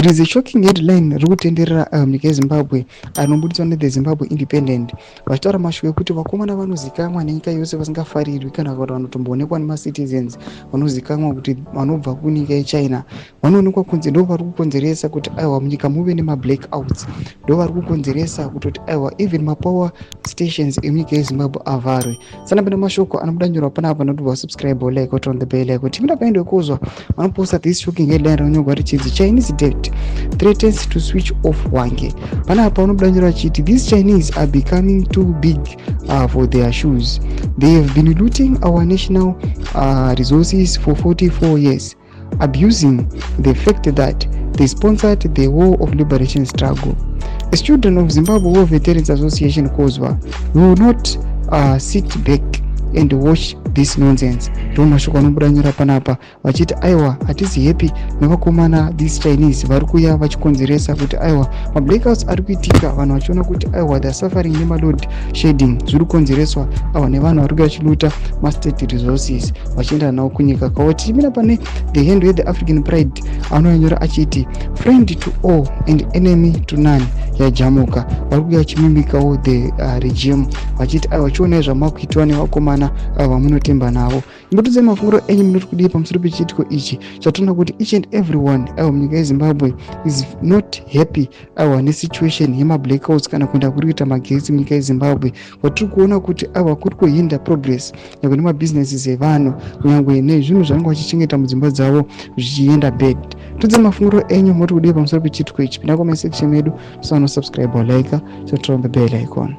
There is a shocking headline riri kutenderera munyika yeZimbabwe anobudiswa neThe Zimbabwe Independent, vachitaura mashoko ekuti vakomana vanozikanwa nenyika yose vasingafarirwi kana kuti vanotomboonekwa nemacitizens, vanozikanwa kuti vanobva kunyika yeChina, vanoonekwa kunzi ndo vari kukonzeresa kuti aiwa munyika muve nemablackouts, ndo vari kukonzeresa kutoti aiwa even mapower stations emunyika yeZimbabwe avharwe. Sanapinda mashoko anobuda nyorwa panapa, notobva subscribe, like, on the bell icon. Timida paende kuzwa vanoposta this shocking headline rakanyorwa richinzi "Chinese Debt Threatens to Switch Off Hwange". Panapa vanobuda nyora vachiti, "These Chinese are becoming too big for their shoes. They have been looting our national resources for 44 years, abusing the fact that they sponsored the war of liberation struggle. As children of Zimbabwe War Veterans Association, COZWVA, we will not sit back and watch this nonsense." Ndo mashoko anobuda nyora panapa vachiti aiwa, hatisi happy nevakomana these Chinese vari kuuya vachikonzeresa kuti aiwa mablackouts ari kuitika, vanhu vachiona kuti aiwa they are suffering nemaload shedding, zviri kukonzereswa aiwa nevanhu vari kuuya vachiloota mastate resources vachienda nawo kunyika kwavo. Tichimira pane the hand weThe African Pride anonyora achiti, "Friend to all and enemy to none yajamuka." Vari kuuya vachimimikawo the regime vachiti aiwa, chionai zvamakuitwa nevakomana vamunotemba navo. Imbotudzai mafungiro enyu, munoti kudii pamusoro pechiitiko ichi chatoona kuti each and everyone aiwa munyika yeZimbabwe is not happy aiwa nesituation yemablackouts kana kuenda kuri kuita magetsi munyika yeZimbabwe, kwatiri kuona kuti aiwa kuri kuhinder progress nyangwe nemabhizinesis evanhu, kunyangwe nezvinhu zvanenge vachichengeta mudzimba dzavo zvichienda bad. Tudzai mafungiro enyu, moti kudii pamusoro pechiitiko ichi? Pinda comment section medu, musanosubscribe, like, turn on the bell icon.